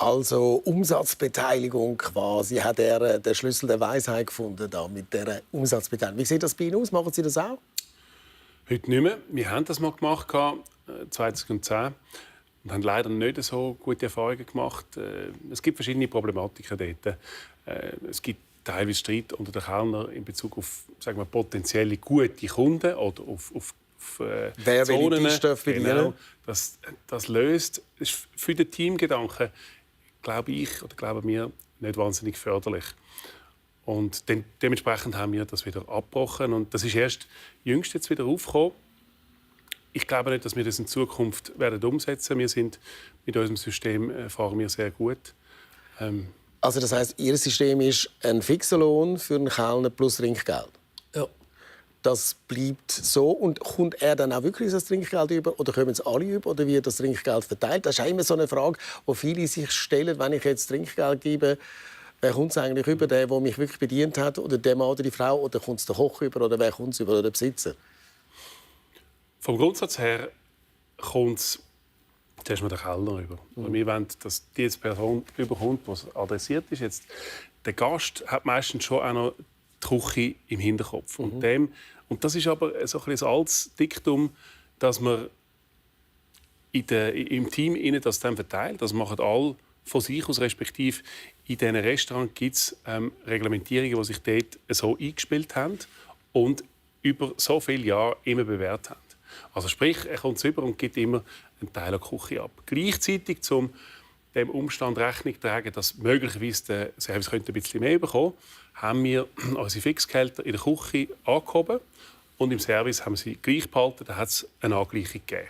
Also Umsatzbeteiligung quasi, hat er den Schlüssel der Weisheit gefunden da mit der Umsatzbeteiligung. Wie sieht das bei Ihnen aus? Machen Sie das auch? Heute nicht mehr. Wir haben das mal gemacht, 2010, und haben leider nicht so gute Erfahrungen gemacht. Es gibt verschiedene Problematiken dort. Es gibt teilweise Streit unter den Kellnern in Bezug auf, sagen wir, potenzielle gute Kunden oder auf Wer Zonen. will Tischstoff bedienen? Genau, das löst, ist für den Teamgedanken, glaube ich oder glauben wir, nicht wahnsinnig förderlich. Und dementsprechend haben wir das wieder abgebrochen. Und das ist erst jüngst jetzt wieder aufgekommen. Ich glaube nicht, dass wir das in Zukunft werden umsetzen. Wir sind mit unserem System fahren wir sehr gut. Also das heißt, Ihr System ist ein fixer Lohn für einen Kellner plus Trinkgeld? Ja. Das bleibt so. Und kommt er dann auch wirklich das Trinkgeld über? Oder kommen es alle über? Oder wird das Trinkgeld verteilt? Das ist immer so eine Frage, die viele sich stellen, wenn ich jetzt Trinkgeld gebe. Wer kommt es eigentlich über? Der mich wirklich bedient hat? Oder der Mann oder die Frau? Oder kommt es der Koch über? Oder wer kommt es über? Oder der Besitzer? Vom Grundsatz her kommt es zuerst mal der Kellner über. Wir wollen, dass die Person überkommt, die adressiert ist. Jetzt, der Gast hat meistens schon auch noch die Küche im Hinterkopf. Und das ist aber so ein altes Diktum, dass man im Team das dann verteilt. Das machen alle von sich aus, respektive in diesen Restaurants gibt es Reglementierungen, die sich dort so eingespielt haben und über so viele Jahre immer bewährt haben. Also sprich, er kommt über und gibt immer einen Teil der Küche ab. Gleichzeitig, um dem Umstand Rechnung zu tragen, dass möglicherweise der Service ein bisschen mehr bekommen könnte, haben wir unsere Fixgehälter in der Küche angehoben und im Service haben sie gleich behalten. Da hat es eine Angleichung gegeben.